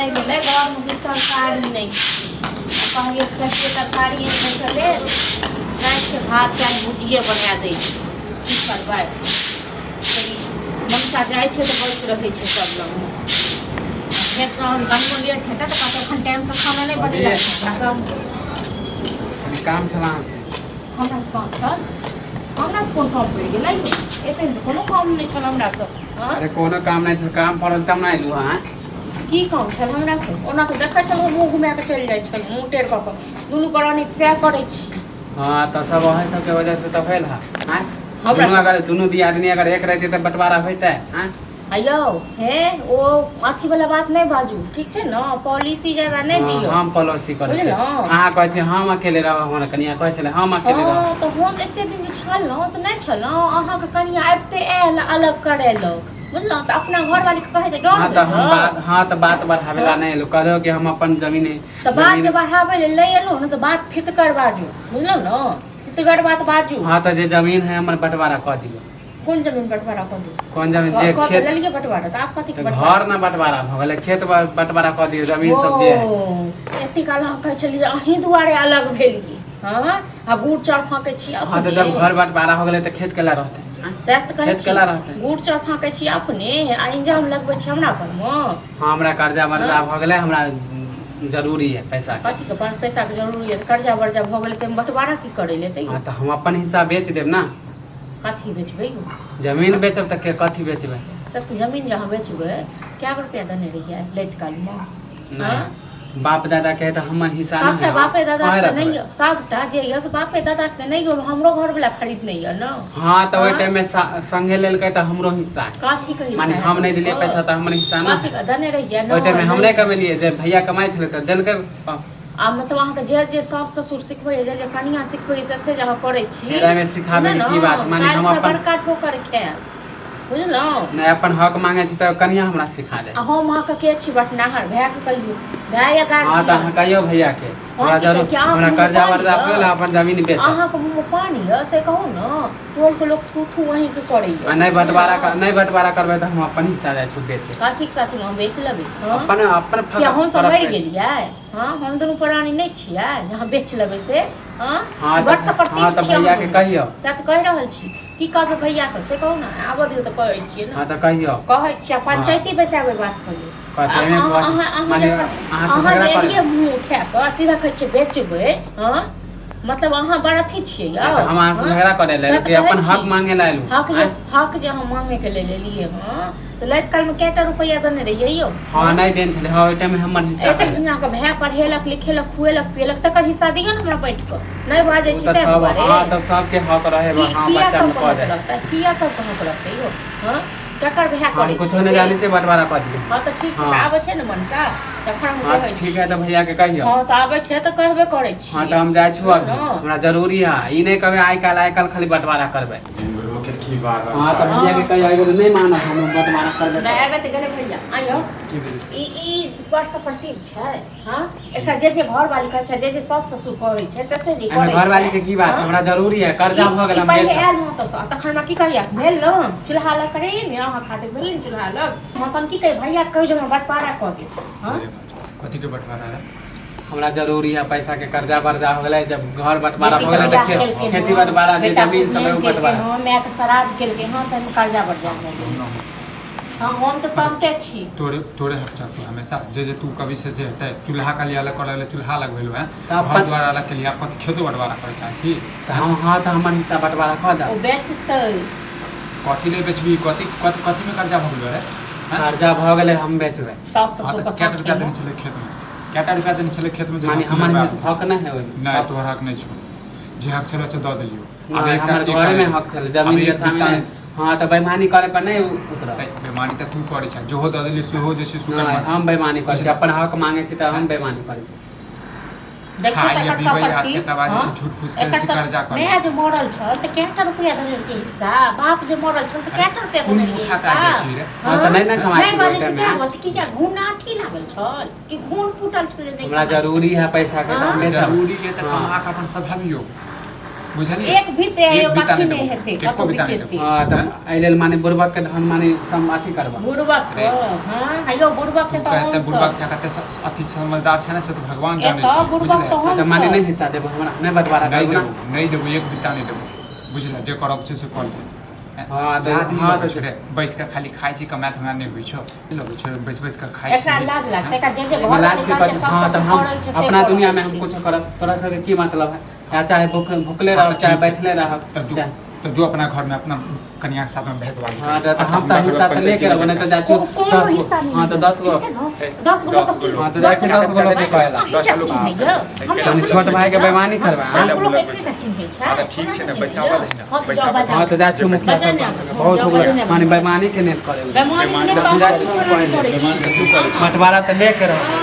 नहि भेलै घरमे किछु तरकारी नहि कहलियै खेतियै तरकारी आनि कऽ लेल रातिके भात दालि भुजिए बना दै छी की करबै ममता जाइ छै तऽ बैस रहै छै सब लगमे फेर तहन कनियो लेट हेतै तऽ कहतै एखन टाइमसँ खाना नहि बनेलक कनि काम छल अहाँसँ। हमरा से काम छल? हमरा से कोन काम पड़ि गेलै? एखन तऽ कोनो काम नहि छल हमरा से। हँ? अरे कोनो काम नहि छल, काम पड़ल तब ने अयलहुँ अहाँ। की काम छल हमरा से? ओना तऽ देखै छलहुँ मुँह घुमा कऽ चलि जाइ छल, मुँह टेढ़ कऽ कऽ। दुनू प्राणी सएह करै छी। हँ तऽ सब अहीं सबके वजह से तऽ भेल हँ। आँय? दुनू अगर दुनू दियादनी अगर एक रहितै तऽ बँटवारा होइतै? आँय? आ यौ हे ओ अथी वाला बात नहि बाजू, ठीक छै ने? पॉलिसी ज्यादा नहि हँ, दियौ। हम पॉलिसी करै छी। बुझलहुँ? अहाँ कहै छी हम अकेले रहब, हमरा कनिया कहै छलै हम अकेले रहब। हँ तऽ हम एते दिन जे छलहुँ से नहि छलहुँ, अहाँके कनिया आबिते आयल अलग करेलक, बुझलहुँ? तऽ अपना घरवालीके कहैत डर हँ तऽ होइत। हम बात, हँ तऽ बात बढ़ाबै ला नहि एलहुँ, कहलहुँ कि हम अपन जमीन तऽ बात जमीन जे बढ़ाबै लेल नहि एलहुँ ने तऽ बात थितगर बाजू, बुझलहुँ ने? थितगर बात बाजू। हँ तऽ जे जमीन है हमर बंटवारा कऽ दियौ। कोन जमीन बंटवारा कऽ दियौ? कोन जमीन जे कऽ तऽ खेत लेलियै बंटवारा, तऽ आब कथी के तऽ बंटवारा? घर ने बंटवारा भऽ गेलै, खेत बंटवारा कऽ दियौ, जमीन सब जे है। ओ एते काल अहाँ कहै छलियै जे अहीं दुआरे अलग भेलियै। हँ आ गुड़ चाउर फाँकै छी हँ तऽ जब अपने। घर बंटवारा हो गेलै तऽ खेत केला रहतै? आँय? सएह तऽ कहै खेत छी। केला रहतै? गुड़ चाउर फाँकै छी अपने आ इंजाम लगबै छी हमरा पर मे। हँ हमरा कर्जा वर्जा भऽ गेलै, हमरा जरूरी है पैसा के। कथी के पैसा के जरूरी है? कर्जा वर्जा भऽ गेलै तऽ बंटवारा की करै लेतै? हँ तऽ हम अपन हिस्सा बेच देब ने। कथी बेचबै यौ? जमीन बेचब तऽ के कथी बेचबै? सब तऽ जमीन जे अहाँ बेचबै, कए गो रुपया देने रहियै लैत कालमे? नहि, बाप दादा के है तऽ हमर हिस्सा नहि सबटा है? बापे दादा अहें के नहि रखबै। यऽ, सबटा जे यऽ से बापे दादा के नहि यऽ, हमरो घर वाला खरीदने यऽ ने। हँ तऽ ओहि हाँ? टाइम में संगे लेलकै तऽ हमरो हिस्सा है। कथी के हिस्सा माने है? हम नहि देलियै पैसा तऽ हमर हिस्सा नहि कथी है? के देने रहियै? ओहि टाइम में हम नहि नहि कमेलियै, जे भैया कमाइ छलै तऽ देलकै। आ मतलब अहाँके जे जे सास ससुर सिखबैए, जे जे कनिया सिखबैए, से से जे अहाँ करै छी। फेर एहिमे सिखाबै के की बात? माने हम काल्हि अपन बड़का ठोकर खायब, बुझलहुँ? नहि, अपन हक मांगे छी तऽ कनिया हमरा सिखा दे। आ हम अहाँके के छी बटनाहर? भायके कहियौ, भाय या हँ तऽ अहाँ गार्जियन। कहियौ भैया के, हम हमरा की जरूर कहै छी, अहाँके हमरा मुँहमे कर्जा पानि वर्जा यऽ? भेल, अपन जमीन बेचब। अहाँके मुँहमे पानि यऽ से कहू ने। टोलके लोक थू थू अहीँके करैए। आ नहि बंटवारा कर, नहि बंटवारा करबै तऽ हम अपन हिस्सा जाइ छी बेचे। कथीके साथीमे अहाँ बेच लेबै? हँ अपन अपन किया, हमसब फरक मरि पड़ि गेलियै? हँ हम दुनू प्राणी नहि छियै जे अहाँ बेच लेबै से? हँ हँ बड़ तऽ सपरतीब हँ तऽ छियै अहाँ भैया के दुनू। कहियौ। सएह तऽ कहि रहल छी, की कहबै भैयाके से कहू ने? आबऽ दियौ तऽ कहै छियै ने। हँ तऽ कहियौ। कहै छियै, हँ पंचायती बैसाबै बात करियौ। कथी एहिमे अहाँ माने जखन अहाँ से अहाँ झगड़ा जे करै एलियै मुँह उठा कऽ सीधा कहै छियै बेचबै। हँ मतलब अहाँ बड़ अथी छियै नहि यौ। तऽ हम अहाँ से हँ झगड़ा करै लए सएह एलहुँ तऽ कि कहै अपन छी। हक मांगे लए एलहुँ? हक जे आँय? हक जे अहाँ मांगेके लेल एलियै हँ तऽ लैत कालमे कएटा रुपैआ देने रहियै यौ? हँ हँ नहि देने छलै। हँ ओहि टाइममे हमर हिस्सा एतेक भेलै। दिन अहाँके भाय पढ़ेलक लिखेलक खुएलक पिएलक, तकर हिस्सा दियौ ने हमरा बाँटि कऽ। नहि बाजै ओ छी तऽ ताहि सब दुआरे? हँ तऽ सबके हक रहै। की हँ किया बच्चामे सबके कऽ हक दे। रहतै? किया सबके हक रहतै यौ? हँ ककर भाय हम करै कुछो छै नहि से? जानै छियै, बँटवारा कऽ दियौ। हँ तऽ ठीक छै, हँ तऽ आबै छै ने मनसा तखन हम हँ कहै ठीक छी। है तऽ भैया के कहियौ। हँ तऽ आबै छै तऽ कहबे करै हँ छियै। तऽ हम जाइ छी बुझलहुँ अभी, ने? हमरा जरूरी है। ई नहि कहबै आइ काल्हि आइ काल्हि खाली बँटवारा करबै। इमरो के की बात। हँ तऽ भैया के हँ कहियौ, एहि बेर नहि मानब, हम बँटवारा करबे नहि करब। आबै तऽ गेलै भैया। आइयौ की भेल? ई ई बड़ सपरतीब छै। हँ एकरा जे जे घरवाली कहै छै, जे जे सास ससुर कहै छै, से से जे एहिमे करै घरवाली छै। के की बात? हँ हमरा जरूरी है, ई कर्जा भऽ गेल, ई हम पहिले बेचब। आयल हँ तऽ तखन हमरा की कहैया भेल ने चूल्हा लग करैये ने अहाँ खातिर भेलै ने चूल्हा लग। हम तहन की कही भैया के? कहै जे हमरा बँटवारा कऽ देत। हँ कथी के बंटवारा है? हमरा जरूरी है पैसा के, कर्जा वर्जा हो गेलै। जब घर बंटवारा बेटीके भऽ गेलै तऽ बियाह केलकै खेती हँ, बंटवारा, जे बेटा जमीन सब है उपनयन ओ केलकै बंटवारा। हँ, मायके श्राद्ध केलकै हँ, ताहिमे कर्जा वर्जा भऽ गेलै? हँ हम तऽ शान्ते छी। तोरे तोरे हक चलतो हमेशा जे जे तू कभी से हेतै। चूल्हा का लिया अलग करे ले, चूल्हा लगबेलु है। तऽ घर अपन द्वार अलग के लिया, कथी खेतो बंटवारा करे चाहै छी? तऽ हम हँ तऽ हमर हिस्सा बंटवारा कऽ ओ दे। बेचतै। कथी ले बेचबी? कथी कथी कथी में कर्जा भऽ गेलो रे? हैं? कर्जा भऽ गेलै, हम बेचबै। सास हाँ ससुरके तऽ कएटा रुपया साठेमे देने छलै खेतमे? कएटा रुपया देने छलै खेतमे जे माने तू हमर लगबा देलही? हक नहि है ओहिमे? नहि हक तोहर हक नहि छौ, जे हक छलै से दऽ देलियौ। आब नहि एकटा हमर एकटा घरेमे नहि हक छलै आब जमीन एक जथामे बित्ता नहि। नहि। हँ तऽ बेईमानी करे पर नहि उतरब। बेईमानी तऽ तू करै छ, जेहो दऽ देलियौ सेहो जे छै सुकर नहि मर। हम बेईमानी करै छी? बुझलियै? अपन हक मांगे छी तऽ हैं? हम बेईमानी करै छी? देखियौ तऽ खाइ एकर पीबै आ सपरतीब। तकर बाद जे हँ छै झूठ फूस के एकर जे सब कर्जा कऽ माय लेलक। जे मरल छल तऽ कएटा रुपया देने रहियै हिस्सा? बाप जे मरल छल तऽ अरे कएटा रुपया कोन देने मुँह रहियै उठा कऽ हिस्सा? आबि जाइ छी रे? हँ तऽ हँ नहि ने हैं? कमाइ नहि छलियै ओहि बाजै छी टाइममे। तैं दुआरे किया घून अथी लागल छल कि घून फूटल छल जे नहि हमरा कमाइ जरूरी छल? है पैसाके तऽ हम हँ बेचब। जरूरी है तऽ हँ कमा कऽ अपन सधबियौ। बुझलियै? एक भी ते एक बीता अथी नहि नहि देबौ। हेतै, एको कतौ बीता नहि बितेतै। देबौ। हाँ, तऽ एहि लेल माने बुड़बक के धन माने सम अथी करबा। बुड़बक रे। हाँ हेलो, बुड़बक के तू तऽ कहते हम बुड़बक सब छै, कते अथी समझदार छै ने, से तऽ भगवान जानै एतऽ छै, बुड़बक बुझलियै? तऽ हम तऽ माने सब। नहि हिस्सा देबो हमरा, नहि बंटवारा नहि करबो ना? देबो, नहि देबो, एक बीता नहि देबो, बुझले? जे करब छै से कर ले। हाँ, तऽ लाज नहि हाँ, लगै तऽ छौ रे? बैस कऽ खाली खाइ छी, कमाए तमाए नहि होइ छौ, नहि लगै छौ? बैस बैस कऽ खाइ एकरा छी। लाज लागतै, एकरा जे जे एहिमे घर लाज के निकाल छै, कथी? सास हाँ, तऽ ससुर हम करै छै, से अपना कऽ दुनिया में रहल हम छै। कुछ करब, तोरा सबके की मतलब है? या चाहे भुखले हाँ, रहब, तऽ चाहे ठीक छै। बैठले रहब। तब जो चाहे तऽ जो अपना घरमे अपना कनिया के साथमे भैंसबाजी हाँ, कर। तऽ हम तऽ हिस्सा तऽ लेके रहबो, नहि तऽ जाचू कोनो 10 गो। हिस्सा नहि। हाँ, तऽ 10 गो। ठीक छै ने? 10 गो 10 गो लोग। हाँ, तऽ जाइ छी, 10 गो लोग कहला। 10टा लोग। तनी छोट भाई के बेईमानी करबा, हाँ? 10 गो लोग एकरे ने चिन्है छै। हाँ, तऽ ठीक छै ने, बैसाबऽ दही ने, हाँ, बैसाबऽ जाओ, हाँ, तऽ जाइ छी मुखिया बजा सब ने, पास। बहुत जाओ, हो बजा गेल ने। माने बेईमानी के नहि करे। बेईमानी नहि तऽ हम किछो नहि करै छी। बंटवारा तऽ लेके रहब।